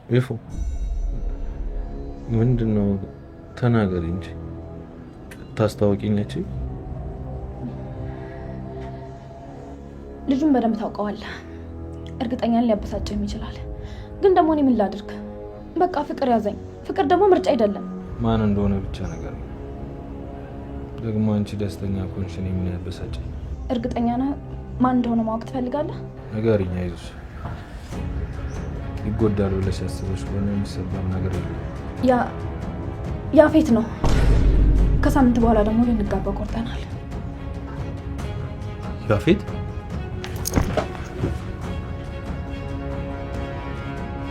ይፉ ምንድን ነው? ተናገሪ እንጂ ታስታውቂኛች። ልጁን በደንብ ታውቀዋለህ። እርግጠኛ ሊያበሳጭህም ይችላል። ግን ደግሞ እኔ ምን ላድርግ? በቃ ፍቅር ያዘኝ። ፍቅር ደግሞ ምርጫ አይደለም። ማን እንደሆነ ብቻ ነገር ደግሞ አንቺ ደስተኛ ከሆንሽ እኔ ምን ያበሳጨኝ? እርግጠኛ ነህ? ማን እንደሆነ ማወቅ ትፈልጋለህ? ንገሪኝ። አይዞሽ፣ ይጎዳል ብለሽ ያስበሽ ከሆነ የሚሰበር ነገር የለም። ያፌት ነው። ከሳምንት በኋላ ደግሞ ልንጋባ ቆርጠናል። ያፌት?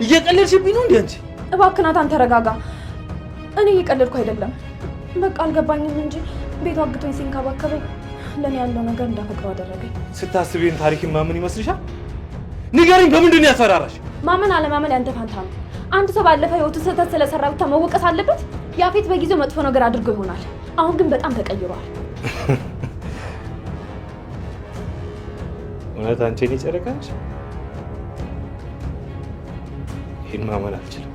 እየቀለድሽብኝ ነው እንዴ አንቺ? እባክህ ናታን ተረጋጋ። እኔ እየቀለድኩ አይደለም። በቃ አልገባኝም እንጂ ቤቱ አግቶኝ ሲንከባከበኝ ለእኔ ያለው ነገር እንዳፈቅረው አደረገኝ። ስታስቢን ታሪክን ማመን ይመስልሻል? ንገሪኝ፣ በምንድን ነው ያስፈራራሽ? ማመን አለማመን ያንተ ፋንታ ነው። አንድ ሰው ባለፈ ህይወቱ ስህተት ስለሰራ ብቻ መወቀስ አለበት? ያፌት በጊዜው መጥፎ ነገር አድርጎ ይሆናል። አሁን ግን በጣም ተቀይሯል። እውነት አንቺ የኔ ጨረቃ ነሽ? ይህን ማመን አልችልም።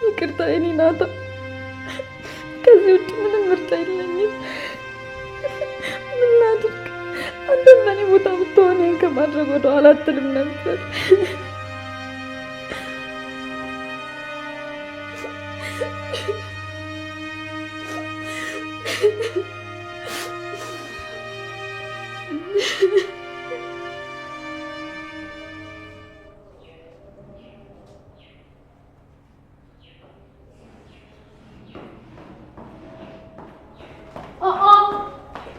ይቅርታ የኔ ናታ፣ ከዚህ ውጭ ምንም ምርጫ የለኝም። ምን ላድርግ? አንተም በእኔ ቦታ ብትሆን ይሄን ከማድረግ ወደ ኋላ አትልም ነበር።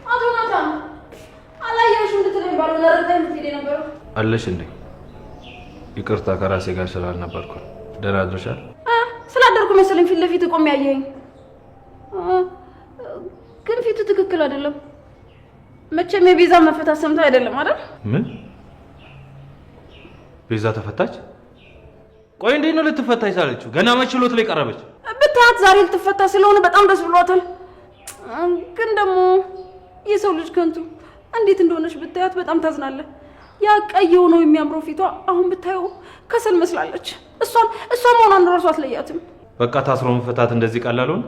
አቶ ናታን አላየሁሽም እንድትለኝ ባልሆነ ረድተኸኝ የምትሄድ የነበረው አለሽ እንዴ? ይቅርታ ከራሴ ጋር ስላልነበርኩ። ደህና አድረሻል? ስላደርኩ መሰለኝ ፊት ለፊት ቆሜ ያየኸኝ። ግን ፊቱ ትክክል አይደለም። መቼም የቤዛ መፈታት ሰምተህ አይደለም አይደል? ምን ቤዛ ተፈታች? ቆይ እንዴት ነው ልትፈታ የቻለችው? ገና መች ችሎት ላይ ቀረበች? ብታያት ዛሬ ልትፈታ ስለሆነ በጣም ደስ ብሏታል። ግን ደግሞ የሰው ልጅ ከንቱ እንዴት እንደሆነች ብታያት በጣም ታዝናለህ። ያ ቀይ የሆነው የሚያምረው ፊቷ አሁን ብታየው ከሰል መስላለች። እሷን እሷ መሆኗን እራሱ አትለያትም። በቃ ታስሮ መፈታት እንደዚህ ቀላል ሆነ?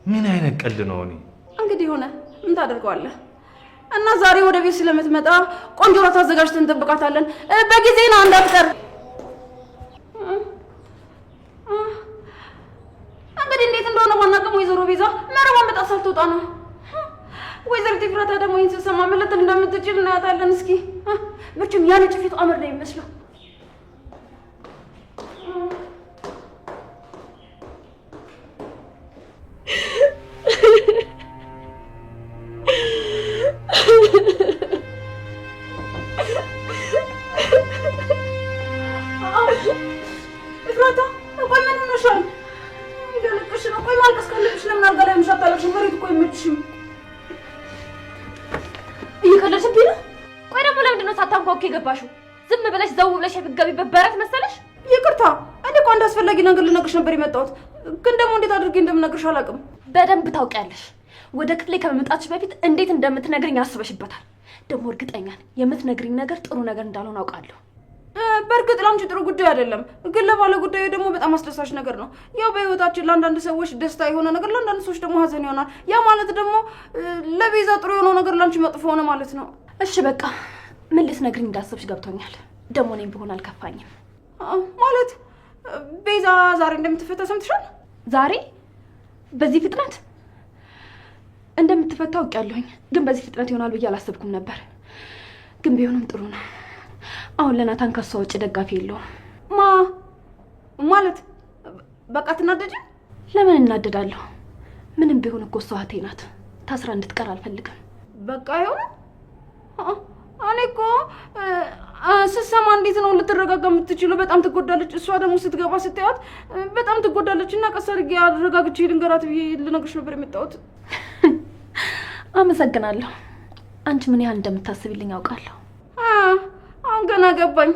ምን አይነት ቀልድ ነው? እኔ እንግዲህ ሆነ ምን ታደርገዋለህ? እና ዛሬ ወደ ቤት ስለምትመጣ ቆንጆ ራት አዘጋጅተን እንጠብቃታለን። በጊዜ ና እንዳትቀር። እንግዲህ እንዴት እንደሆነ ባናውቅም ወይዘሮ ቤዛ መረቧን በጣም ሳትወጣ ነው። ወይዘሪት ኤፍራታ ደግሞ ይህን ስትሰማ ምን ልትል እንደምትችል እናያታለን። እስኪ መቼም ያ ነጭ ፊቱ አመድ ነው የሚመስለው። ኤፍራታ ቆይ ምን ሆነሻል? እያለቀስሽ ነው። ቆይ ማልቀስ ካለብሽ ለምን አልጋ ላይ ሆነሽ አታለቅሽም? መሬት እኮ አይመችሽም። እየቀለድሽብኝ ነው። ቆይ ደግሞ ለምንድን ነው ሳታንኳኩ የገባሽው? ዝም ብለሽ ዘው ብለሽ የምትገቢበት በረት መሰለሽ? ይቅርታ፣ እኔ እኮ አንድ አስፈላጊ ነገር ልነግርሽ ነበር የመጣሁት፣ ግን ደግሞ እንዴት አድርጌ እንደምነግርሽ አላውቅም። በደንብ ታውቂያለሽ። ወደ ክፍሌ ከመምጣትሽ በፊት እንዴት እንደምትነግርኝ አስበሽበታል። ደግሞ እርግጠኛ ነኝ የምትነግሪኝ ነገር ጥሩ ነገር እንዳልሆነ አውቃለሁ። በእርግጥ ለአንቺ ጥሩ ጉዳይ አይደለም፣ ግን ለባለ ጉዳዩ ደግሞ በጣም አስደሳች ነገር ነው። ያው በህይወታችን ለአንዳንድ ሰዎች ደስታ የሆነ ነገር ለአንዳንድ ሰዎች ደግሞ ሀዘን ይሆናል። ያ ማለት ደግሞ ለቤዛ ጥሩ የሆነው ነገር ለአንቺ መጥፎ ሆነ ማለት ነው። እሺ በቃ ምን ልትነግሪኝ እንዳሰብሽ ገብቶኛል። ደግሞ እኔም ብሆን አልከፋኝም። ማለት ቤዛ ዛሬ እንደምትፈታ ሰምተሻል? ዛሬ በዚህ ፍጥነት እንደምትፈታ አውቄያለሁኝ፣ ግን በዚህ ፍጥነት ይሆናል ብዬ አላሰብኩም ነበር። ግን ቢሆንም ጥሩ ነው። አሁን ለናታን ከሷ ውጭ ደጋፊ የለውም። ማ ማለት በቃ ትናደጂ? ለምን እናደዳለሁ? ምንም ቢሆን እኮ እሷ እህቴ ናት። ታስራ እንድትቀር አልፈልግም። በቃ ይሆነ እኔ እኮ ስትሰማ እንዴት ነው ልትረጋጋ የምትችለው? በጣም ትጎዳለች። እሷ ደግሞ ስትገባ ስታያት በጣም ትጎዳለች። እና ቀስ አድርጌ አረጋግቼ ልንገራት ብዬ ልነግርሽ ነበር የመጣሁት። አመሰግናለሁ። አንቺ ምን ያህል እንደምታስቢልኝ አውቃለሁ። አሁን ገና ገባኝ።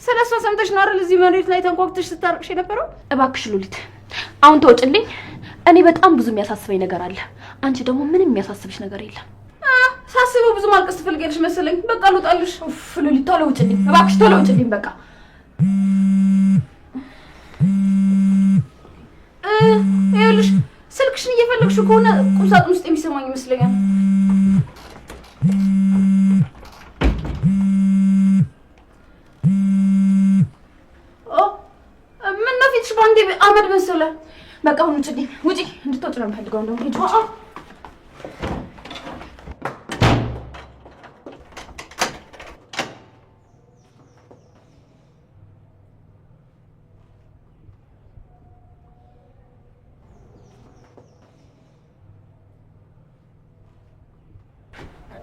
ስለ እሷ ሰምተሽ ነው አይደል እዚህ መሬት ላይ ተንኳኩተሽ ስታርቅሽ የነበረው? እባክሽ ሉሊት አሁን ተወጭልኝ። እኔ በጣም ብዙ የሚያሳስበኝ ነገር አለ። አንቺ ደግሞ ምንም የሚያሳስብሽ ነገር የለም። ሳስበው ብዙ ማልቀስ ትፈልጊያለሽ መሰለኝ። በቃ ልውጣልሽ። ኡፍ ሉሊት ቶሎ ውጭልኝ እባክሽ፣ ቶሎ ውጭልኝ በቃ። ይኸውልሽ ስልክሽን እየፈለግሽው ከሆነ ቁም ሳጥን ውስጥ የሚሰማኝ ይመስለኛል። ምነው ፊትሽ በአንዴ አመድ መሰለ? በቃ አሁን ውጭልኝ፣ ውጪ። እንድትወጪ ነው የምፈልገው። እንደውም ሂጂ ውጪ።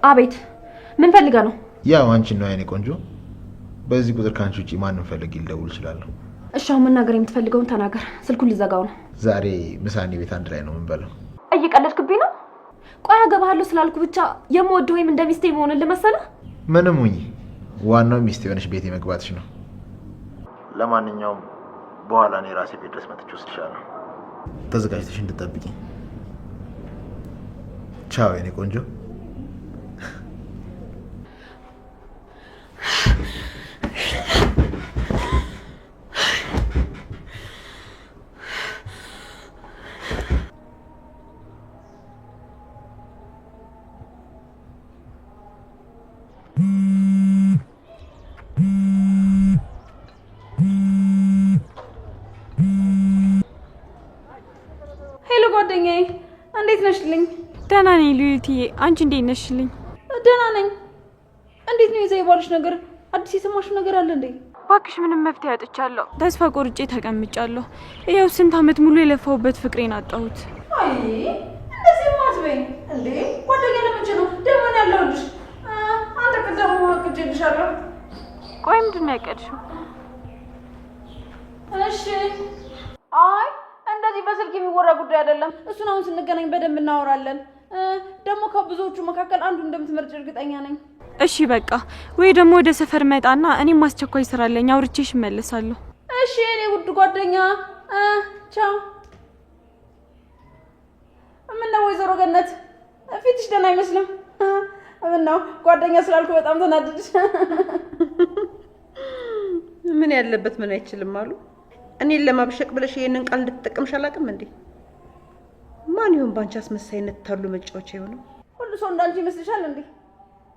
አቤት፣ ምን ፈልገህ ነው? ያው አንቺን ነው የኔ ቆንጆ። በዚህ ቁጥር ከአንቺ ውጪ ማንም ፈልጌ ልደውል እችላለሁ። እሺ አሁን መናገር የምትፈልገውን ተናገር። ስልኩን ልዘጋው ነው። ዛሬ ምሳ እኔ ቤት አንድ ላይ ነው የምንበላው። እየቀለድክብኝ ነው? ቆይ አገባሃለሁ ስላልኩ ብቻ የምወድህ ወይም እንደ ሚስቴ መሆንን መሰለህ? ምንም ሁኚ፣ ዋናው ሚስቴ የሆነች ቤት የመግባትሽ ነው። ለማንኛውም በኋላ እኔ ራሴ ቤት ድረስ መጥቼ ወስድሻለሁ። ተዘጋጅተሽ እንድጠብቂኝ። ቻው የኔ ቆንጆ። Hello ጓደኛዬ፣ እንዴት ነሽልኝ? ደህና ነኝ ሉሊትዬ፣ አንቺ እንዴት ነሽልኝ? ደህና ነኝ። እንዴት ነው የዛ የባልሽ ነገር? አዲስ የሰማሽው ነገር አለ እንዴ? እባክሽ ምንም መፍትሄ አጥቻለሁ። ተስፋ ቆርጬ ተቀምጫለሁ። ይኸው ስንት ዓመት ሙሉ የለፋሁበት ፍቅሬን አጣሁት። አይ እንደዚህማ አትበይኝ እንዴ! ጓደኛ ለመቼ ነው ደግሞ እኔ ያለሁልሽ። አንተ ቅደም አቅጄልሻለሁ። ቆይ ምንድን ነው ያቀድሽው? እሺ። አይ እንደዚህ በስልክ የሚወራ ጉዳይ አይደለም። እሱን አሁን ስንገናኝ በደንብ እናወራለን። ደግሞ ከብዙዎቹ መካከል አንዱ እንደምትመርጭ እርግጠኛ ነኝ። እሺ በቃ ወይ ደግሞ ወደ ሰፈር መጣና እኔም አስቸኳይ ስራ አለኝ፣ አውርቼሽ እመለሳለሁ። እሺ የኔ ውድ ጓደኛ፣ ቻው። ምነው ወይዘሮ ገነት ፊትሽ ደህና አይመስልም? ምነው ጓደኛ ስላልኩ በጣም ተናደድሽ? ምን ያለበት ምን አይችልም አሉ። እኔን ለማብሸቅ ብለሽ ይሄንን ቃል እንድትጠቀምሽ አላውቅም እንዴ? ማን ይሆን ባንቺ አስመሳይነት ታሉ መጫወቻ የሆነው? ሁሉ ሰው እንዳንቺ ይመስልሻል እንዴ?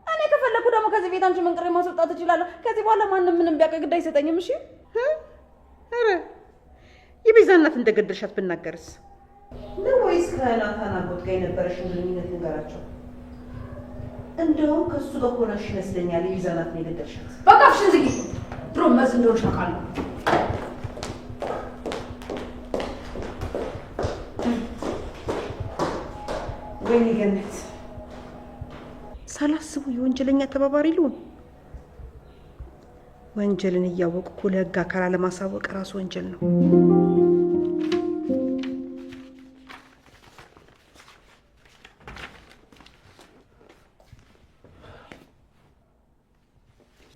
እኔ ከፈለኩ ደግሞ ከዚህ ቤት አንቺ መንቅሬ ማስወጣት እችላለሁ። ከዚህ በኋላ ማንም ምንም ቢያውቅ ግድ አይሰጠኝም። እሺ። ኧረ የቤዛ እናት እንደገደልሻት ብናገርስ ነው ወይስ ከናታን አጎት ጋር የነበረሽን ግንኙነት ንገራቸው። እንደውም ከእሱ ጋር ሆነሽ ይመስለኛል የቤዛ እናት ነው የገደልሻት። በቃ አፍሽን ዝጊ። ድሮ መርዝ እንደሆንሽ አውቃለሁ። ወይኔ ገነት፣ ሳላስቡ የወንጀለኛ ተባባሪ ልሁን። ወንጀልን እያወቁ እኮ ለሕግ አካል አለማሳወቅ ራሱ ወንጀል ነው።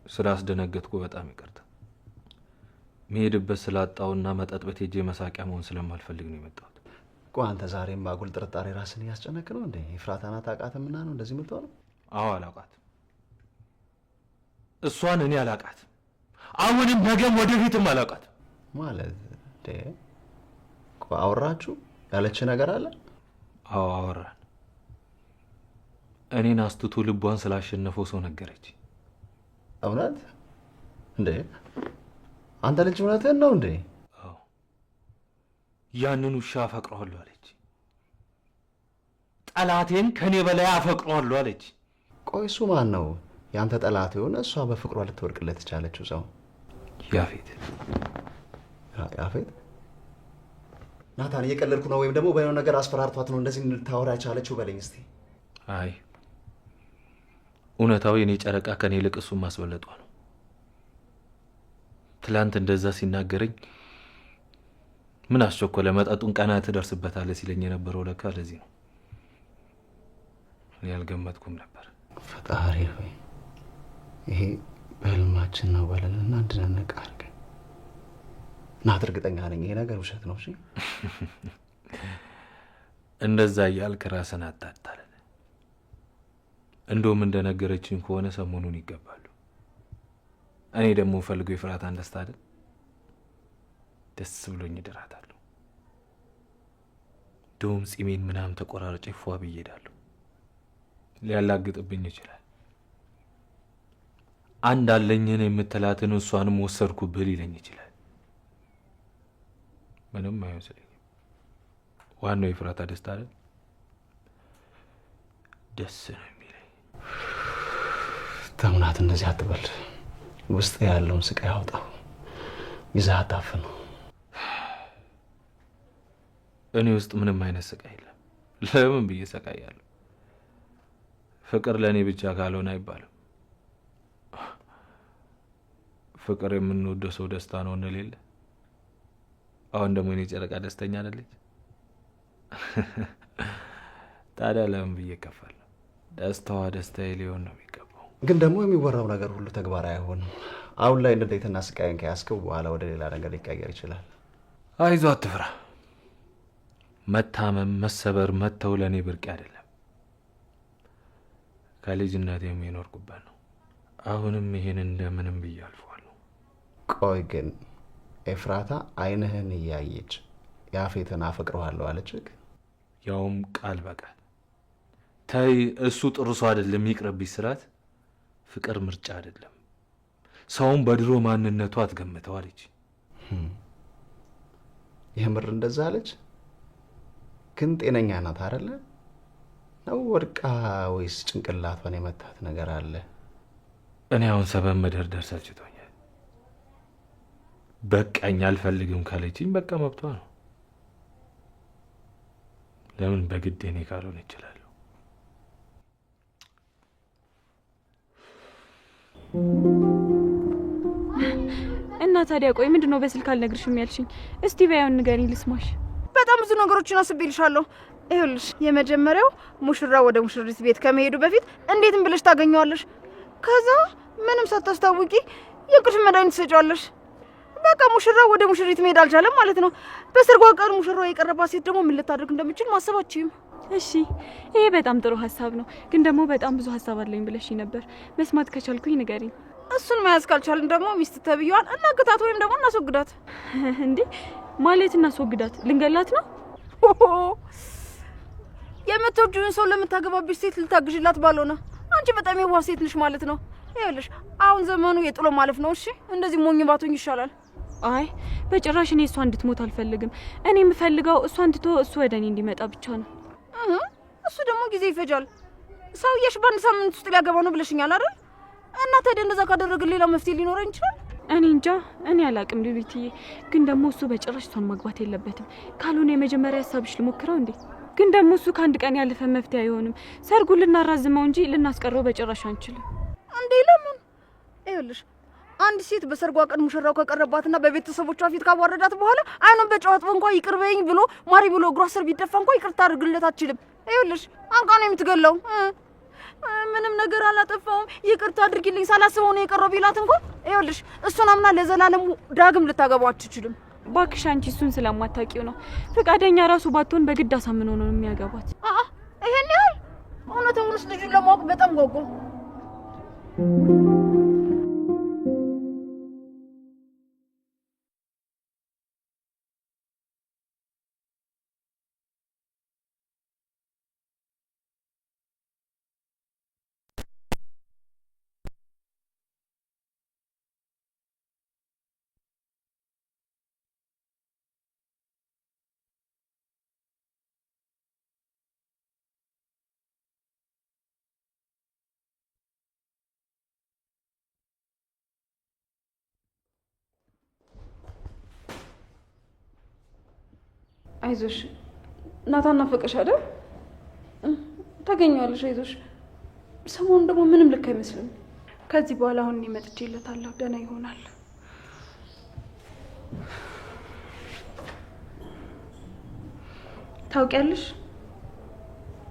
ስላስደነገጥኩ በጣም ይቅርታ። መሄድበት ስላጣውና መጠጥ ቤት ሄጄ መሳቂያ መሆን ስለማልፈልግ ነው የመጣሁት። ቆይ አንተ ዛሬም ባጉል ጥርጣሬ ራስን እያስጨነቅ ነው እንዴ? ኤፍራታን አታውቃትምና ነው እንደዚህ የምትሆነው? አዎ አላውቃትም። እሷን እኔ አላውቃትም። አሁንም ነገም ወደፊትም አላውቃትም። ማለት እንዴ? ቆይ አወራችሁ? ያለች ነገር አለ? አዎ አወራን። እኔን አስትቶ ልቧን ስላሸነፈው ሰው ነገረች። እውነት እንዴ? አንተ ልጅ እውነትህን ነው እንዴ? አዎ ያንን ውሻ አፈቅረዋለሁ አለች። ጠላቴን ከኔ በላይ አፈቅረዋለሁ አለች። ቆይ እሱ ማን ነው ያንተ ጠላት የሆነ እሷ በፍቅሯ ልትወድቅለት የቻለችው ሰው? ያፌት። ያፌት? ናታን እየቀለድኩ ነው ወይም ደግሞ በሆነ ነገር አስፈራርቷት ነው እንደዚህ ልታወራ የቻለችው በለኝ እስቲ። አይ እውነታው የኔ ጨረቃ ከኔ ይልቅ እሱን ማስበለጧ ነው። ትላንት እንደዛ ሲናገረኝ ምን አስቸኮለ መጠጡን ቀና ትደርስበታለህ ሲለኝ የነበረው ለካ ለዚህ ነው። እኔ አልገመትኩም ነበር። ፈጣሪ ሆይ ይሄ በህልማችን ነው በለንና እንድንነቃ አድርገን። ናት፣ እርግጠኛ ነኝ ይሄ ነገር ውሸት ነው። እሺ እንደዛ እያልክ ራስን አታታልል። እንደውም እንደነገረችኝ ከሆነ ሰሞኑን ይገባሉ። እኔ ደግሞ ፈልገው የፍራታን ደስታ አይደል? ደስ ብሎኝ እድራታለሁ። እንደውም ጺሜን ምናምን ተቆራርጬ ፏ ብዬ እሄዳለሁ። ሊያላግጥብኝ ይችላል። አንድ አለኝን የምትላትን እሷንም ወሰድኩብህ ሊለኝ ይችላል። ምንም አይመስለኝም። ዋናው የፍራታ ደስታ አይደል? ደስ ነው የሚለኝ። ተው ናት፣ እንደዚህ አትበል። ውስጥ ያለውን ስቃይ አውጣው፣ ይዘህ አታፍነው። እኔ ውስጥ ምንም አይነት ስቃይ የለም። ለምን ብዬ ሰቃያለሁ? ፍቅር ለእኔ ብቻ ካልሆነ አይባልም። ፍቅር የምንወደው ሰው ደስታ ነው እንል የለ? አሁን ደግሞ እኔ ጨረቃ ደስተኛ አይደለች? ታዲያ ለምን ብዬ እከፋለሁ? ደስታዋ ደስታዬ ሊሆን ነው የሚገባው። ግን ደግሞ የሚወራው ነገር ሁሉ ተግባራዊ አይሆንም። አሁን ላይ ንዴትና ስቃይን ከያዝከው በኋላ ወደ ሌላ ነገር ሊቀየር ይችላል። አይዞህ፣ አትፍራ። መታመም፣ መሰበር፣ መተው ለእኔ ብርቅ አይደለም። ከልጅነቴም የኖርኩበት ነው። አሁንም ይሄን እንደምንም ብዬ አልፈዋለሁ። ቆይ ግን ኤፍራታ ዓይንህን እያየች ያፌትን አፈቅረዋለሁ አለችህ? ያውም ቃል በቃል። ተይ እሱ ጥሩ ሰው አይደለም ይቅርብሽ ስላት፣ ፍቅር ምርጫ አይደለም፣ ሰውን በድሮ ማንነቱ አትገምተው አለች። የምር እንደዛ አለች? ግን ጤነኛ ናት አይደለ? ነው ወድቃ ወይስ ጭንቅላቷን የመታት ነገር አለ? እኔ አሁን ሰበብ መደርደር ሰልችቶኛል። በቃኝ አልፈልግም ካለችኝ በቃ መብቷ ነው። ለምን በግድ እኔ ካልሆነ እችላለሁ? እና ታዲያ ቆይ ምንድነው በስልክ አልነግርሽም ያልሽኝ? እስቲ በያውን ንገሪኝ ልስማሽ። በጣም ብዙ ነገሮችን አስቤልሻለሁ። ይኸውልሽ የመጀመሪያው ሙሽራ ወደ ሙሽሪት ቤት ከመሄዱ በፊት እንዴትም ብለሽ ታገኘዋለሽ። ከዛ ምንም ሳታስታውቂ የእንቅልፍ መድኃኒት ትሰጪዋለሽ። በቃ ሙሽራ ወደ ሙሽሪት መሄድ አልቻለም ማለት ነው። በሰርጓ ቀን ሙሽራው የቀረባት ሴት ደግሞ ምን ልታደርግ እንደምችል ማሰብ አትችይም። እሺ ይሄ በጣም ጥሩ ሀሳብ ነው። ግን ደግሞ በጣም ብዙ ሀሳብ አለኝ ብለሽኝ ነበር። መስማት ከቻልኩኝ ንገሪኝ። እሱን መያዝ ካልቻልን ደግሞ ሚስት ተብዬዋን እናግታት ወይም ደግሞ እናስወግዳት። እንዴ ማለት እናስወግዳት? ልንገላት ነው? የምትወጂውን ሰው ለምታገባብሽ ሴት ልታግዥላት ባልሆነ አንቺ በጣም የዋህ ሴት ነሽ ማለት ነው። ይኸውልሽ አሁን ዘመኑ የጥሎ ማለፍ ነው። እሺ እንደዚህ ሞኝ ባትሆኝ ይሻላል። አይ በጭራሽ እኔ እሷ እንድትሞት አልፈልግም። እኔ የምፈልገው እሷን ትቶ እሱ ወደ እኔ እንዲመጣ ብቻ ነው። እሱ ደግሞ ጊዜ ይፈጃል። ሰውዬሽ በአንድ ሳምንት ውስጥ ሊያገባ ነው ብለሽኛል አይደል? እና ታዲያ እንደዛ ካደረግን ሌላ መፍትሄ ሊኖረን ይችላል? እኔ እንጃ፣ እኔ አላቅም ሉሊትዬ። ግን ደግሞ እሱ በጭራሽ እሷን ማግባት የለበትም። ካልሆነ የመጀመሪያ ሀሳብሽ ልሞክረው እንዴ? ግን ደግሞ እሱ ከአንድ ቀን ያለፈ መፍትሄ አይሆንም። ሰርጉን ልናራዝመው እንጂ ልናስቀረው በጭራሽ አንችልም። እንዴ ለምን? ይኸውልሽ አንድ ሴት በሰርጓ ቀን ሙሽራው ከቀረባትና በቤተሰቦቿ ፊት ካዋረዳት በኋላ አይኑን በጨው አጥቦ እንኳን ይቅር በይኝ ብሎ ማሪ ብሎ እግሯ ስር ቢደፋ እንኳን ይቅርታ አድርግለት አትችልም። ይኸውልሽ አንቃ ነው የምትገለው። ምንም ነገር አላጠፋውም ይቅርታ አድርጊልኝ ሳላስበው ነው የቀረው ቢላት እንኳን ይኸውልሽ እሱን አምና ለዘላለሙ ዳግም ልታገባው አትችልም። እባክሽ አንቺ እሱን ስለማታውቂው ነው። ፈቃደኛ ራሱ ባትሆን በግድ አሳምኖ ነው የሚያገባት። ይሄን ያህል እውነቱንስ ልጁን ለማወቅ በጣም ጓጓ። አይዞሽ ናታን ናፈቀሽ አይደል? ታገኘዋለሽ። አይዞሽ። ሰሞኑን ደግሞ ምንም ልክ አይመስልም። ከዚህ በኋላ አሁን እኔ መጥቼለታለሁ። ደህና ይሆናል። ታውቂያለሽ፣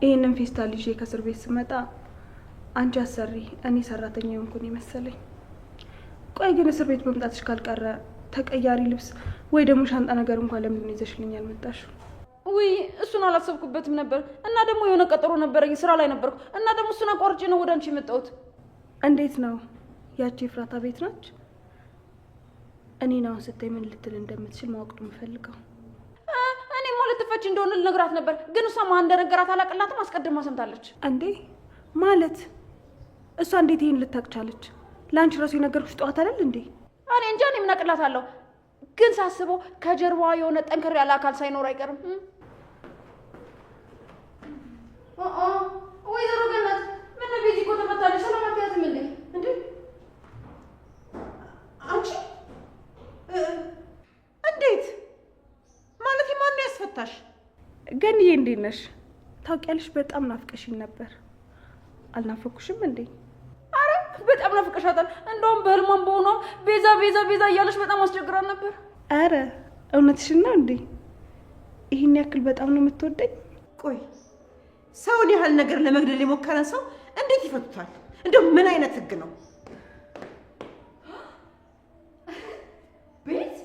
ይህንን ፌስታል ይዤ ከእስር ቤት ስመጣ አንቺ አሰሪ እኔ ሰራተኛ የሆንኩን የመሰለኝ። ቆይ ግን እስር ቤት መምጣትሽ ካልቀረ ተቀያሪ ልብስ ወይ ደግሞ ሻንጣ ነገር እንኳን ለምንድን ነው ይዘሽልኝ ያልመጣሽው? ውይ እሱን አላሰብኩበትም ነበር። እና ደግሞ የሆነ ቀጠሮ ነበረኝ፣ ስራ ላይ ነበርኩ። እና ደግሞ እሱን አቋርጬ ነው ወደ አንቺ የመጣሁት። እንዴት ነው ያቺ ኤፍራታ ቤት ናች? እኔን አሁን ስታይ ምን ልትል እንደምትችል ማወቅ ነው የምፈልገው። እኔማ ልትፈች እንደሆነ ልነግራት ነበር፣ ግን እሷ ማን እንደነገራት አላቅላትም። አስቀድማ ሰምታለች። እንዴ ማለት እሷ እንዴት ይሄን ልታውቅ ቻለች? ለአንቺ ራሱ የነገርኩሽ ጠዋት አይደል እንዴ? እኔ እንጃ፣ እኔ ምን አቅላታለሁ። ግን ሳስበው ከጀርባዋ የሆነ ጠንከር ያለ አካል ሳይኖር አይቀርም። ወይዘሮ ገነት ምን ቤዚ እኮ ተፈታለች። ሰላም አትያትም እንዴ? እንዴ አንቺ እንዴት ማለት ማን ነው ያስፈታሽ? ገንዬ እንዴት ነሽ? ታውቂያለሽ በጣም ናፍቀሽኝ ነበር። አልናፈኩሽም እንዴ? አረ በጣም ናፍቀሻታል። እንደውም በህልሟም በሆኗም ቤዛ ቤዛ ቤዛ እያለሽ በጣም አስቸግራን ነበር። አረ እውነትሽን ነው እንዴ? ይህን ያክል በጣም ነው የምትወደኝ? ቆይ ሰውን ያህል ነገር ለመግደል የሞከረን ሰው እንዴት ይፈቱታል? እንደው ምን አይነት ህግ ነው? ቤት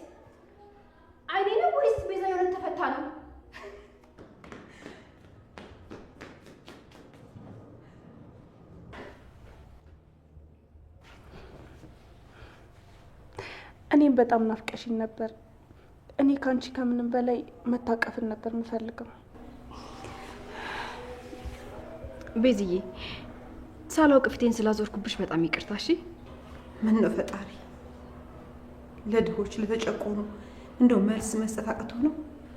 አይኔ ነው ወይስ ቤዛ የሆነ ተፈታ ነው? እኔም በጣም ናፍቀሽኝ ነበር። እኔ ካንቺ ከምንም በላይ መታቀፍን ነበር የምፈልገው። ቤዝዬ ሳላውቅ ፊቴን ስላዞርኩብሽ በጣም ይቅርታ። እሺ። ምን ነው ፈጣሪ፣ ለድሆች ለተጨቆኑ እንደው መልስ መስጠት አቅቶ ነው?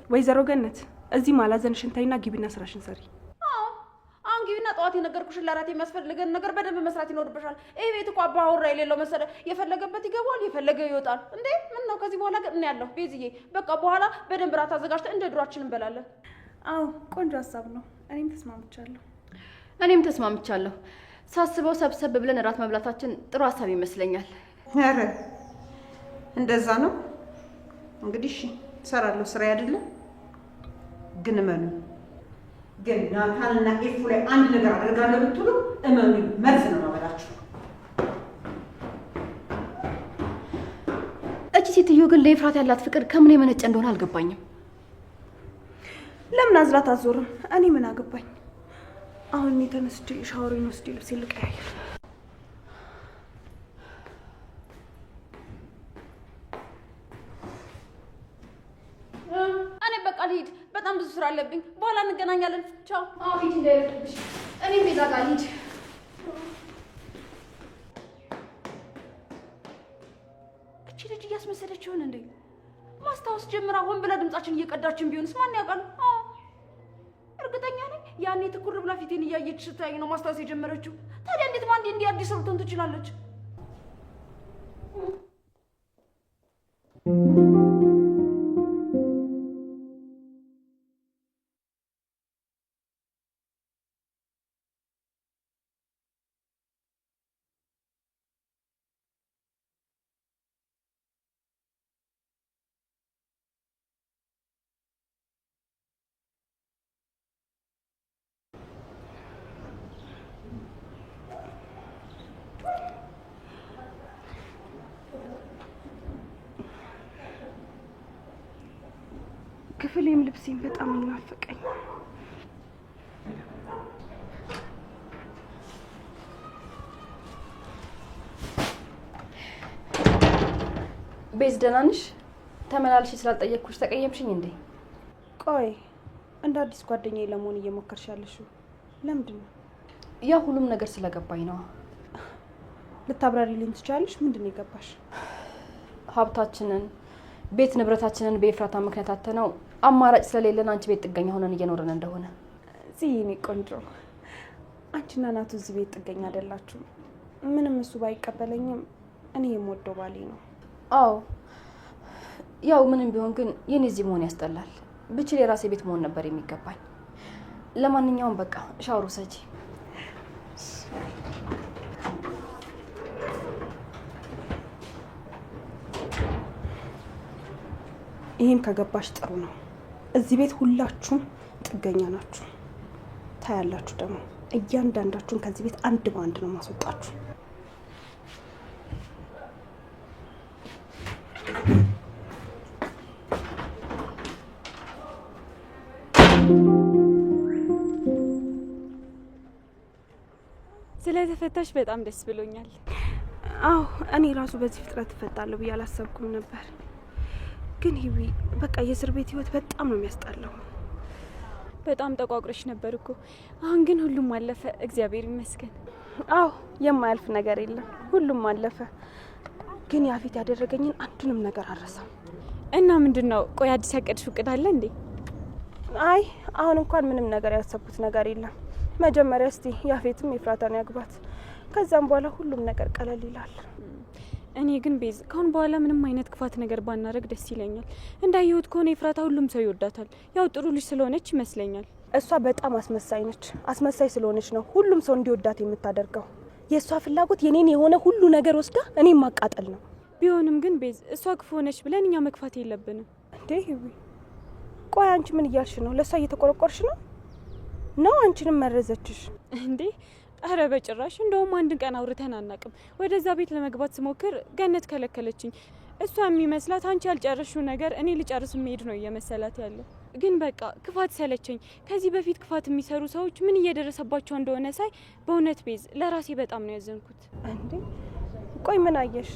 ወይዘሮ ገነት እዚህ ማላዘንሽን ተይና ግቢና ስራሽን ሰሪ። አዎ አሁን ግቢና ጠዋት የነገርኩሽን ለራት የሚያስፈልገን ነገር በደንብ መስራት ይኖርብሻል። ይሄ ቤት እኮ አባወራ የሌለው መሰለ። የፈለገበት ይገባል፣ የፈለገ ይወጣል። እንዴ ምን ነው ከዚህ በኋላ ግን ያለው ቤዝዬ፣ በቃ በኋላ በደንብ ራት አዘጋጅተን እንደ ድሯችን እንበላለን። አዎ ቆንጆ ሀሳብ ነው። እኔም ተስማምቻለሁ። እኔም ተስማምቻለሁ። ሳስበው ሰብሰብ ብለን እራት መብላታችን ጥሩ ሀሳብ ይመስለኛል። ኧረ እንደዛ ነው እንግዲህ። እሺ እሰራለሁ፣ ስራዬ አይደለ? ግን እመኑ፣ ግን ናታንና ኤፉ ላይ አንድ ነገር አደርጋለሁ ብትሉ እመኑ፣ መርዝ ነው ማበላችሁ። እቺ ሴትዮ ግን ለኤፍራት ያላት ፍቅር ከምን የመነጨ እንደሆነ አልገባኝም። ለምን አዝላት አዞርም? እኔ ምን አገባኝ? አሁን እኔ ተነስቼ ሻወሬን ወስጄ ልብሴን ልቀያየር። እኔ በቃ ልሂድ፣ በጣም ብዙ ስራ አለብኝ። በኋላ እንገናኛለን። ቻው። አዎ ሂጂ፣ እንዳይረፍድብሽ። እኔም ቤዛ ጋር ልሂድ። እቺ ልጅ እያስመሰለች ይሆን እንዴ? ማስታወስ ጀምራ ሆን ብላ ድምጻችን እየቀዳችን ቢሆንስ ማን ያውቃል? አዎ እርግጠኛ ነኝ ያኔ ትኩር ብላ ፊቴን እያየች ስታይ ነው ማስታወስ የጀመረችው። ታዲያ እንዴት ማን እንዲህ አዲስ ልትሆን ትችላለች? ክፍሌም ልብሴም በጣም ናፈቀኝ። ቤዝ ደህና ነሽ? ተመላልሽ ስላልጠየቅኩሽ ተቀየምሽኝ እንዴ? ቆይ እንደ አዲስ ጓደኛዬ ለመሆን እየሞከርሽ ያለሽው ለምንድን ነው? ያ ሁሉም ነገር ስለገባኝ ነው። ልታብራሪልኝ ትችያለሽ? ምንድን ነው የገባሽ? ሀብታችንን ቤት ንብረታችንን በኤፍራታ ምክንያት አተነው አማራጭ ስለሌለን አንቺ ቤት ጥገኛ ሆነን እየኖረን እንደሆነ። እዚህ የኔ ቆንጆ፣ አንቺና ናቱ እዚህ ቤት ጥገኛ አይደላችሁም። ምንም እሱ ባይቀበለኝም እኔ የምወደው ባሌ ነው። አዎ ያው ምንም ቢሆን ግን የኔ እዚህ መሆን ያስጠላል። ብችል የራሴ ቤት መሆን ነበር የሚገባኝ። ለማንኛውም በቃ ሻወር ውሰጂ። ይህም ከገባሽ ጥሩ ነው። እዚህ ቤት ሁላችሁም ጥገኛ ናችሁ። ታያላችሁ ደግሞ እያንዳንዳችሁን ከዚህ ቤት አንድ በአንድ ነው ማስወጣችሁ። ስለተፈታሽ በጣም ደስ ብሎኛል። አዎ፣ እኔ ራሱ በዚህ ፍጥነት እፈታለሁ ብዬ አላሰብኩም ነበር። ግን ሂዊ፣ በቃ የእስር ቤት ህይወት በጣም ነው የሚያስጠላው። በጣም ጠቋቁረሽ ነበር እኮ። አሁን ግን ሁሉም አለፈ፣ እግዚአብሔር ይመስገን። አዎ፣ የማያልፍ ነገር የለም፣ ሁሉም አለፈ። ግን ያፌት ያደረገኝን አንዱንም ነገር አልረሳም። እና ምንድን ነው ቆይ አዲስ ያቀድሽው እቅድ አለ እንዴ? አይ፣ አሁን እንኳን ምንም ነገር ያሰብኩት ነገር የለም። መጀመሪያ እስቲ ያፌትም ኤፍራታን ያግባት፣ ከዛም በኋላ ሁሉም ነገር ቀለል ይላል። እኔ ግን ቤዝ፣ ካሁን በኋላ ምንም አይነት ክፋት ነገር ባናረግ ደስ ይለኛል። እንዳየሁት ከሆነ ኤፍራታ ሁሉም ሰው ይወዳታል። ያው ጥሩ ልጅ ስለሆነች ይመስለኛል። እሷ በጣም አስመሳይ ነች። አስመሳይ ስለሆነች ነው ሁሉም ሰው እንዲወዳት የምታደርገው። የእሷ ፍላጎት የኔን የሆነ ሁሉ ነገር ወስዳ እኔን ማቃጠል ነው። ቢሆንም ግን ቤዝ፣ እሷ ክፉ ሆነች ብለን እኛ መክፋት የለብንም። እንዴ ሂዊ፣ ቆይ አንቺ ምን እያልሽ ነው? ለእሷ እየተቆረቆርሽ ነው ነው? አንቺንም መረዘችሽ እንዴ? አረ በጭራሽ። እንደውም አንድ ቀን አውርተን አናቅም። ወደዛ ቤት ለመግባት ስሞክር ገነት ከለከለችኝ። እሷ የሚመስላት አንቺ ያልጨረስሽው ነገር እኔ ልጨርስ መሄድ ነው እየመሰላት ያለው። ግን በቃ ክፋት ሰለቸኝ። ከዚህ በፊት ክፋት የሚሰሩ ሰዎች ምን እየደረሰባቸው እንደሆነ ሳይ በእውነት ቤዝ፣ ለራሴ በጣም ነው ያዘንኩት። እንዴ ቆይ ምን አየሽ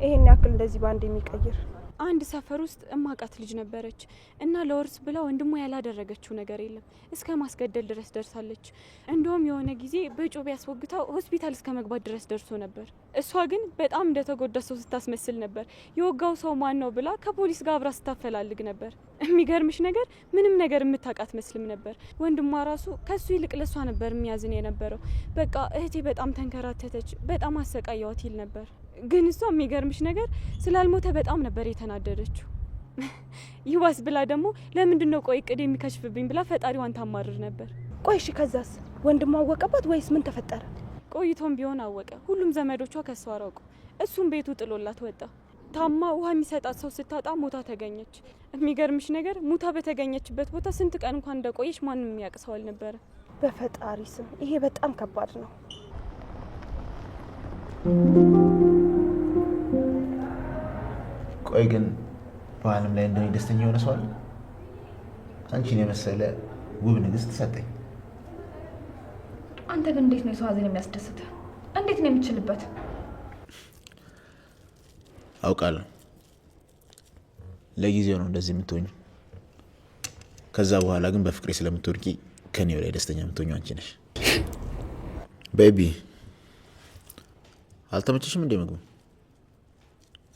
ይሄን ያክል እንደዚህ በአንድ የሚቀይር? አንድ ሰፈር ውስጥ እማቃት ልጅ ነበረች እና ለውርስ ብላ ወንድሟ ያላደረገችው ነገር የለም፣ እስከ ማስገደል ድረስ ደርሳለች። እንደውም የሆነ ጊዜ በጮቤ ያስወግታው ሆስፒታል እስከ መግባት ድረስ ደርሶ ነበር። እሷ ግን በጣም እንደተጎዳ ሰው ስታስመስል ነበር። የወጋው ሰው ማን ነው ብላ ከፖሊስ ጋር አብራ ስታፈላልግ ነበር። የሚገርምሽ ነገር ምንም ነገር የምታውቅ መስልም ነበር። ወንድሟ ራሱ ከሱ ይልቅ ለሷ ነበር የሚያዝን የነበረው። በቃ እህቴ በጣም ተንከራተተች፣ በጣም አሰቃየዋት ይል ነበር። ግን እሷ የሚገርምሽ ነገር ስላልሞተ በጣም ነበር የተናደደችው። ይዋስ ብላ ደግሞ ለምንድን ነው ቆይ እቅድ የሚከሽፍብኝ ብላ ፈጣሪዋን ታማርር ነበር። ቆይ እሺ፣ ከዛስ ወንድሟ አወቀባት ወይስ ምን ተፈጠረ? ቆይቶም ቢሆን አወቀ። ሁሉም ዘመዶቿ ከሷ ራቁ። እሱም ቤቱ ጥሎላት ወጣ። ታማ ውሃ የሚሰጣት ሰው ስታጣ ሞታ ተገኘች። የሚገርምሽ ነገር ሙታ በተገኘችበት ቦታ ስንት ቀን እንኳን እንደቆየች ማንም የሚያውቅ ሰው አልነበረ። በፈጣሪ ስም ይሄ በጣም ከባድ ነው። ቆይ ግን በዓለም ላይ እንደኔ ደስተኛ የሆነ ሰው አለ? አንቺን የመሰለ ውብ ንግስት ሰጠኝ። አንተ ግን እንዴት ነው የሰው ሀዘን የሚያስደስትህ? እንዴት ነው የምችልበት? አውቃለሁ ለጊዜው ነው እንደዚህ የምትሆኝ። ከዛ በኋላ ግን በፍቅሬ ስለምትወድቂ ከኔ በላይ ደስተኛ የምትሆኚው አንቺ ነሽ። Baby፣ አልተመቸሽም እንዴ ምግቡ?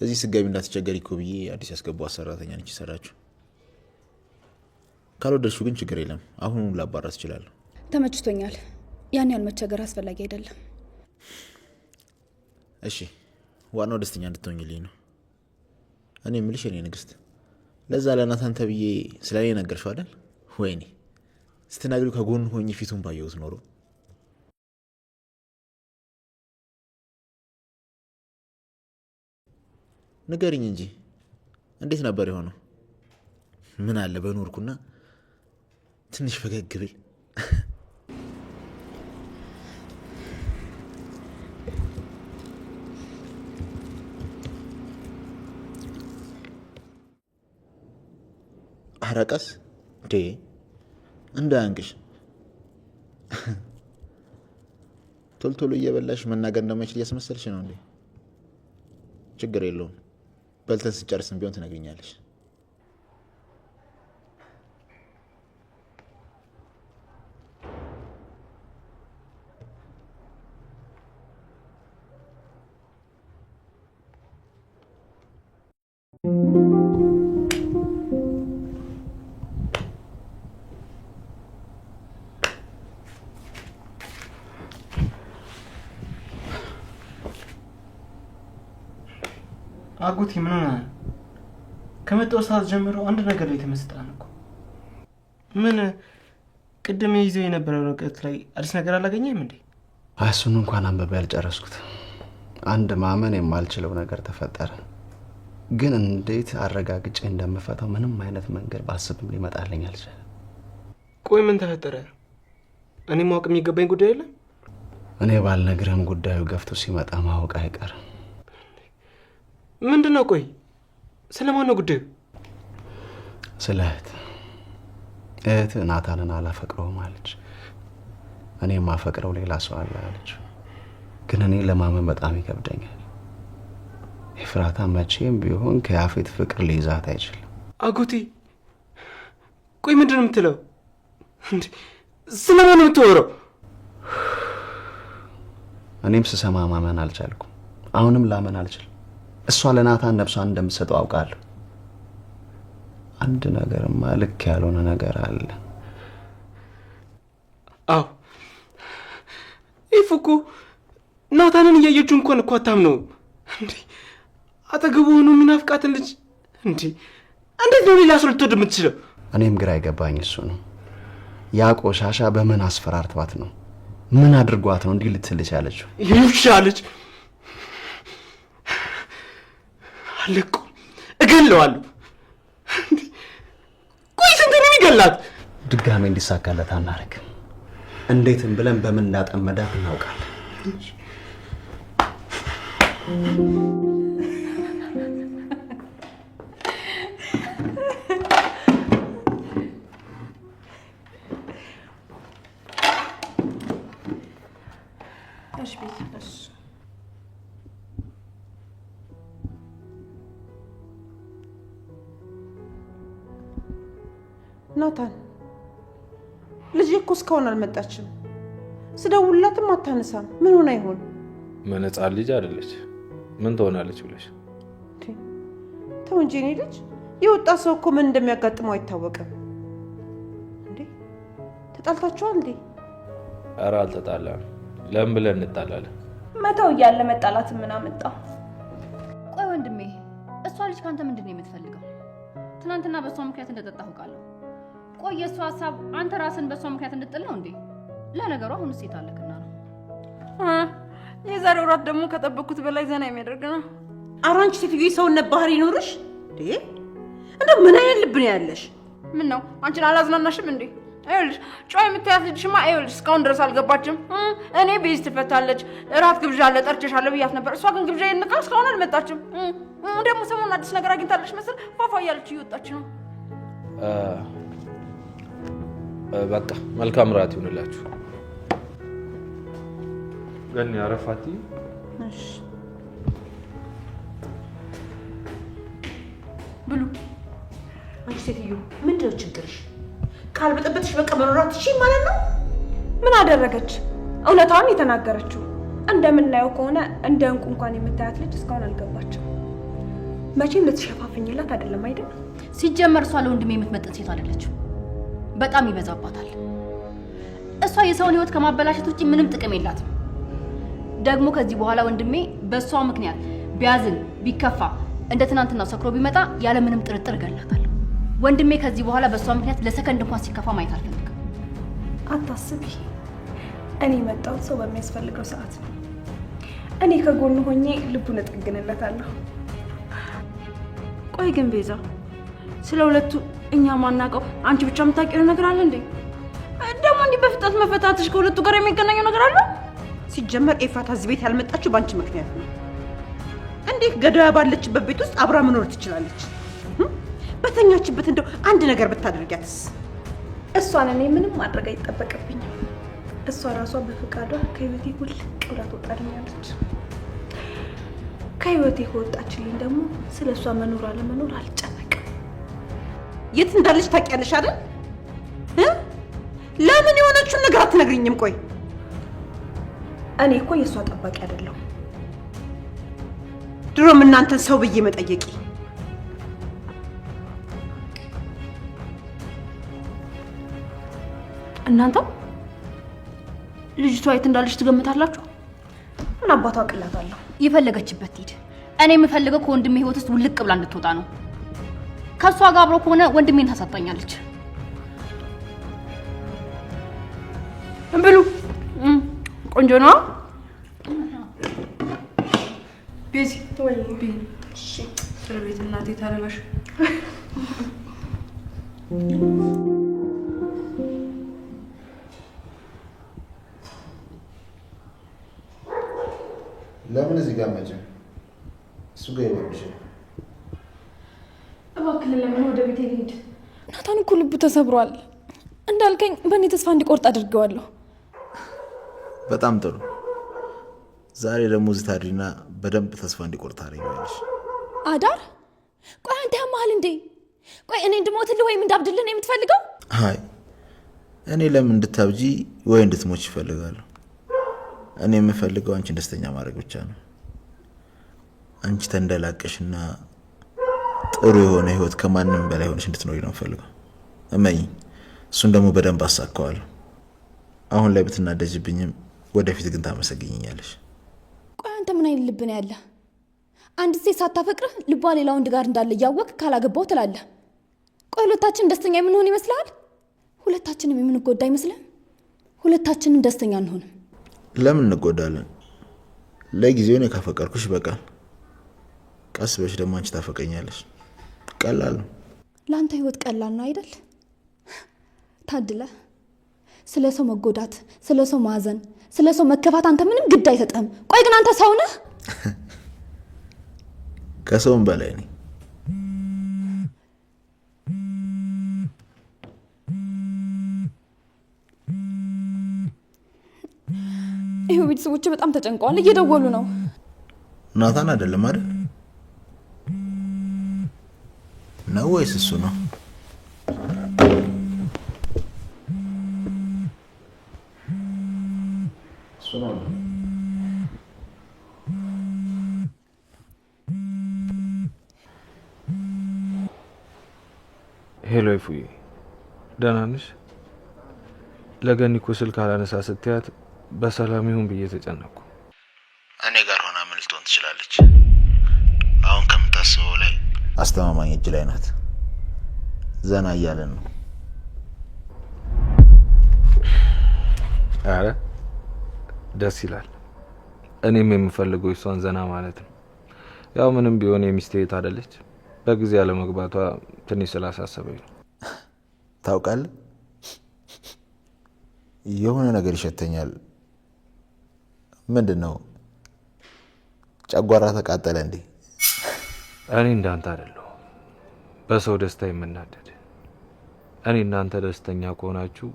እዚህ ስጋቢ እንዳትቸገሪ እኮ ብዬ አዲስ ያስገቧት ሰራተኛ ነች የሰራችው። ካልወደድሽው ግን ችግር የለም፣ አሁኑኑ ላባራት እችላለሁ። ተመችቶኛል። ያን ያህል መቸገር አስፈላጊ አይደለም። እሺ፣ ዋናው ደስተኛ እንድትሆኝልኝ ነው። እኔ የምልሽ የኔ ንግስት፣ ለዛ ለናታን ተብዬ ስለ እኔ ነገርሽው አይደል? ወይኔ ስትናግሪው ከጎን ሆኜ ፊቱን ባየሁት ኖሮ። ንገሪኝ እንጂ እንዴት ነበር የሆነው? ምን አለ በኖርኩና ትንሽ ፈገግ ብል። ኧረ ቀስ እንዴ እንዳያንቅሽ። ቶሎ ቶሎ እየበላሽ መናገር እንደማይችል እያስመሰልሽ ነው እንዴ? ችግር የለውም፣ በልተን ስንጨርስም ቢሆን ትነግሪኛለሽ። አጎቴ ምን ሆነሃል? ከመጣሁ ሰዓት ጀምሮ አንድ ነገር ላይ ተመስጠሃል እኮ። ምን ቅድም ይዘው የነበረው ወረቀት ላይ አዲስ ነገር አላገኘህም እንዴ? እሱን እንኳን አንብቤ ያልጨረስኩት። አንድ ማመን የማልችለው ነገር ተፈጠረ። ግን እንዴት አረጋግጬ እንደምፈታው ምንም አይነት መንገድ ባስብም ሊመጣልኝ አልቻለም። ቆይ ምን ተፈጠረ? እኔ ማወቅ የሚገባኝ ጉዳይ የለም? እኔ ባልነግርህም ጉዳዩ ገፍቶ ሲመጣ ማወቅ አይቀርም። ምንድን ነው? ቆይ ስለማን ነው ጉዳዩ? ስለ እህት። እህት ናታንን አላፈቅረውም አለች። እኔ የማፈቅረው ሌላ ሰው አለ አለች። ግን እኔ ለማመን በጣም ይከብደኛል። ኤፍራታ መቼም ቢሆን ከያፌት ፍቅር ሊይዛት አይችልም። አጎቴ ቆይ ምንድን ነው የምትለው? ስለማን ነው የምትወረው? እኔም ስሰማ ማመን አልቻልኩም። አሁንም ላመን አልችልም። እሷ ለናታን ነፍሷን እንደምትሰጠው አውቃለሁ። አንድ ነገርማ ልክ ያልሆነ ነገር አለ። አዎ ኤፉ እኮ ናታንን እያየችው እንኳን እኮ አታምነውም። እንዴ አጠገቡ ሆኖ የሚናፍቃትን ልጅ እንዴ እንዴት ነው ሌላ ሰው ልትወድ የምትችለው? እኔም ግራ የገባኝ እሱ ነው። ያ ቆሻሻ በምን አስፈራርቷት ነው? ምን አድርጓት ነው እንዲህ ልትል የቻለችው? ይውሻ ልጅ አለቀውም፣ እገለዋለሁ። ቆይ ስንት ነው የሚገላት? ድጋሜ እንዲሳካለት አናደርግም። እንዴትም ብለን በምን እንዳጠመዳት እናውቃለን። እሺ ቤት እሺ። ናታን ልጄ እኮ እስካሁን አልመጣችም። ስደውልላትም አታነሳም። ምን ሆና ይሆን? ምን ሕፃን ልጅ አይደለች። ምን ትሆናለች ብለሽ? ተው እንጂ የኔ ልጅ፣ የወጣ ሰው እኮ ምን እንደሚያጋጥመው አይታወቅም። እንዴ ተጣልታችኋል እንዴ? ኧረ አልተጣላንም። ለምን ብለን እንጣላለን? መተው እያለ መጣላት ምን አመጣው? ቆይ ወንድሜ፣ እሷ ልጅ ካንተ ምንድን ነው የምትፈልገው? ትናንትና በእሷ ምክንያት እንደጠጣሁ አውቃለሁ። ቆይ የእሷ ሀሳብ አንተ ራስን በእሷ ምክንያት እንድጥል ነው እንዴ? ለነገሩ አሁን ሴት አለክና ነው። የዛሬው እራት ደግሞ ከጠበቅኩት በላይ ዘና የሚያደርግ ነው። ኧረ አንቺ ሴትዮ የሰውነት ባህሪ ይኖርሽ እንዴ? እንደው ምን አይነት ልብ ነው ያለሽ? ምን ነው አንቺን አላዝናናሽም እንዴ? ይኸውልሽ ጨዋ የምታያት ልጅሽማ ይኸውልሽ እስካሁን ድረስ አልገባችም። እኔ ቤዝ ትፈታለች፣ እራት ግብዣ አለ ጠርቼሻለሁ ብያት ነበር። እሷ ግን ግብዣ ንቃ እስካሁን አልመጣችም። ደግሞ ሰሞኑን አዲስ ነገር አግኝታለች መሰል ፏፏ እያለች እየወጣች ነው። በቃ መልካም እራት ይሁንላችሁ። ገኒ አረፋቲ። እሺ ብሉ። አንቺ ሴትዮ ምንድን ነው ችግርሽ? ካልበጠበጥሽ በቃ መኖር አትችይም ማለት ነው? ምን አደረገች? እውነታውን የተናገረችው። እንደምናየው ከሆነ እንደ እንቁ እንኳን የምታያት ልጅ እስካሁን አልገባችም። መቼም ልትሸፋፍኝላት አይደለም አይደል? ሲጀመር እሷ ለወንድሜ የምትመጥን ሴት አይደለችም። በጣም ይበዛባታል። እሷ የሰውን ሕይወት ከማበላሸት ውጪ ምንም ጥቅም የላትም። ደግሞ ከዚህ በኋላ ወንድሜ በእሷ ምክንያት ቢያዝን ቢከፋ እንደ ትናንትናው ሰክሮ ቢመጣ ያለ ምንም ጥርጥር እገላታለሁ። ወንድሜ ከዚህ በኋላ በእሷ ምክንያት ለሰከንድ እንኳን ሲከፋ ማየት አልፈልግም። አታስቢ፣ እኔ የመጣሁት ሰው በሚያስፈልገው ሰዓት ነው። እኔ ከጎኑ ሆኜ ልቡን እጠግንለታለሁ። ቆይ ግን ቤዛ፣ ስለ ሁለቱ እኛ ማናውቀው አንቺ ብቻ የምታውቂው ነገር አለ እንዴ? ደግሞ እንዲህ በፍጥነት መፈታትሽ ከሁለቱ ጋር የሚገናኘው ነገር አለ? ሲጀመር ኤፍራታ እዚህ ቤት ያልመጣችው በአንቺ ምክንያት ነው። እንዴት ገዳያ ባለችበት ቤት ውስጥ አብራ መኖር ትችላለች? በተኛችበት እንደው አንድ ነገር ብታደርጊያትስ? እሷን እኔ ምንም ማድረግ አይጠበቅብኝም። እሷ ራሷ በፈቃዷ ከህይወቴ ውልቅ ብላ ትወጣልኛለች። ከህይወቴ ከወጣችልኝ ደግሞ ስለ እሷ መኖር አለመኖር አልጨነቅም። የት እንዳለች ታውቂያለሽ አይደል? ለምን የሆነችውን ነገር አትነግሪኝም? ቆይ እኔ እኮ የእሷ ጠባቂ አይደለሁም። ድሮም እናንተን ሰው ብዬ መጠየቂ። እናንተ ልጅቷ የት እንዳለች ትገምታላችሁ? ምን አባቷ አቅላታለሁ። የፈለገችበት ትሂድ። እኔ የምፈልገው ከወንድሜ ህይወት ውስጥ ውልቅ ብላ እንድትወጣ ነው። ከእሷ ጋር አብሮ ከሆነ ወንድሜን ታሳጣኛለች። ብሉ፣ ቆንጆ ነው። ቤዚ ወይ እሺ፣ ስለ ቤት እናቴ ታረበሽ። ለምን እዚህ ጋር መቼ እሱ ጋር ይበልሽ? ለምን ወደ ቤቴ ልሂድ። ናታን እኮ ልቡ ተሰብሯል። እንዳልከኝ በእኔ ተስፋ እንዲቆርጥ አድርጌዋለሁ። በጣም ጥሩ። ዛሬ ደግሞ እዚህ ታድሪና በደንብ ተስፋ እንዲቆርጥ ታደርጊዋለሽ። አዳር? ቆይ አንተ ያመሃል እንዴ? ቆይ እኔ እንድሞትልህ ወይም እንዳብድልህ ነው የምትፈልገው? አይ እኔ ለምን እንድታብጂ ወይ እንድትሞች ይፈልጋለሁ። እኔ የምፈልገው አንቺን ደስተኛ ማድረግ ብቻ ነው። አንቺ ተንደላቀሽና ጥሩ የሆነ ህይወት ከማንም በላይ ሆነሽ እንድትኖሪ ነው የምፈልገው። እመኚኝ፣ እሱን ደግሞ በደንብ አሳካዋለሁ። አሁን ላይ ብትናደጅብኝም ወደፊት ግን ታመሰግኝኛለሽ። ቆይ አንተ ምን አይነት ልብ ነው ያለህ? አንድ ሴት ሳታፈቅርህ ልቧ ሌላ ወንድ ጋር እንዳለ እያወቅህ ካላገባው ትላለህ። ቆይ ሁለታችን ደስተኛ የምንሆን ይመስልሃል? ሁለታችንም የምንጎዳ አይመስልህም? ሁለታችንም ደስተኛ አንሆንም። ለምን እንጎዳለን? ለጊዜው እኔ ካፈቀርኩሽ ይበቃል። ቀስ በሽ ደግሞ አንቺ ታፈቀኛለሽ። ቀላል ነው። ለአንተ ህይወት ቀላል ነው አይደል? ታድለ። ስለ ሰው መጎዳት፣ ስለ ሰው ማዘን፣ ስለ ሰው መከፋት አንተ ምንም ግድ አይሰጥህም። ቆይ ግን አንተ ሰው ነህ? ከሰውም በላይ ነኝ። ይኸው ቤተሰቦቼ በጣም ተጨንቀዋል፣ እየደወሉ ነው። ናታን አይደለም አይደል? ነው ወይስ እሱ ነው? እሱ ነው። Hello ይፉዬ፣ ደህና ነሽ? ለገኒ እኮ ስልክ አላነሳ ስትያት በሰላም ይሁን ብዬ ተጨነቅኩ። እኔ ጋር ሆና ምን ልትሆን ትችላለች? አሁን ከምታስበው ላይ አስተማማኝ እጅ ላይ ናት። ዘና እያለን ነው። አረ ደስ ይላል። እኔም የምፈልገው እሷን ዘና ማለት ነው። ያው ምንም ቢሆን የሚስቴ እህት አይደለች። በጊዜ ያለመግባቷ ትንሽ ስላሳሰበኝ ነው። ታውቃለህ፣ የሆነ ነገር ይሸተኛል። ምንድን ነው? ጨጓራ ተቃጠለ እንዴ? እኔ እንዳንተ አይደለሁም በሰው ደስታ የምናደድ። እኔ እናንተ ደስተኛ ከሆናችሁ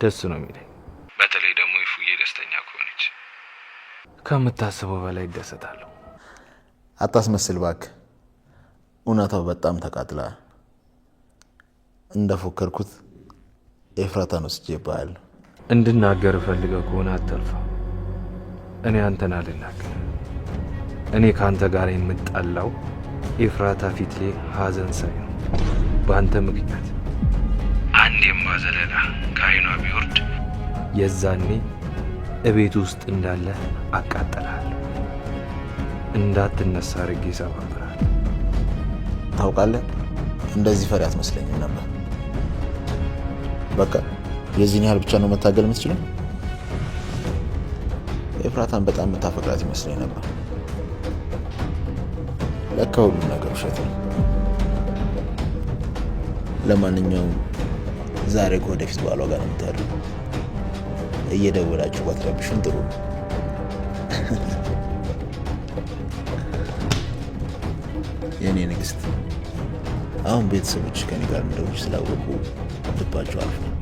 ደስ ነው የሚለኝ። በተለይ ደግሞ ይፉዬ ደስተኛ ከሆነች ከምታስበው በላይ እደሰታለሁ። አታስመስል እባክህ። እውነታው በጣም ተቃጥለሃል። እንደፎከርኩት ኤፍራታን ወስጄብሃለሁ። እንድናገር ፈልገህ ከሆነ አትልፋ። እኔ አንተን አልናገርም። እኔ ከአንተ ጋር የምጣላው ኤፍራታ ፊት ላይ ሀዘን ሳይ ነው። በአንተ ምክንያት አንድ የማዘለላ ከአይኗ ቢወርድ የዛኔ እቤት ውስጥ እንዳለ አቃጥልሃለሁ። እንዳትነሳ አድርጌ እሰባብርሃለሁ። ታውቃለህ፣ እንደዚህ ፈሪ አትመስለኝም ነበር። በቃ የዚህን ያህል ብቻ ነው መታገል የምትችለው? ኤፍራታን በጣም የምታፈቅራት ይመስለኝ ነበር። ለካ ሁሉም ነገር ውሸት ነው። ለማንኛውም ዛሬ ከወደፊት ባሏ ጋር ነው የምታድረው። እየደወላችሁ ባትረብሹን ጥሩ ነው። የእኔ ንግስት፣ አሁን ቤተሰቦች ከኔ ጋር እንደሆንሽ ስላወቁ ልባቸው አርፏል።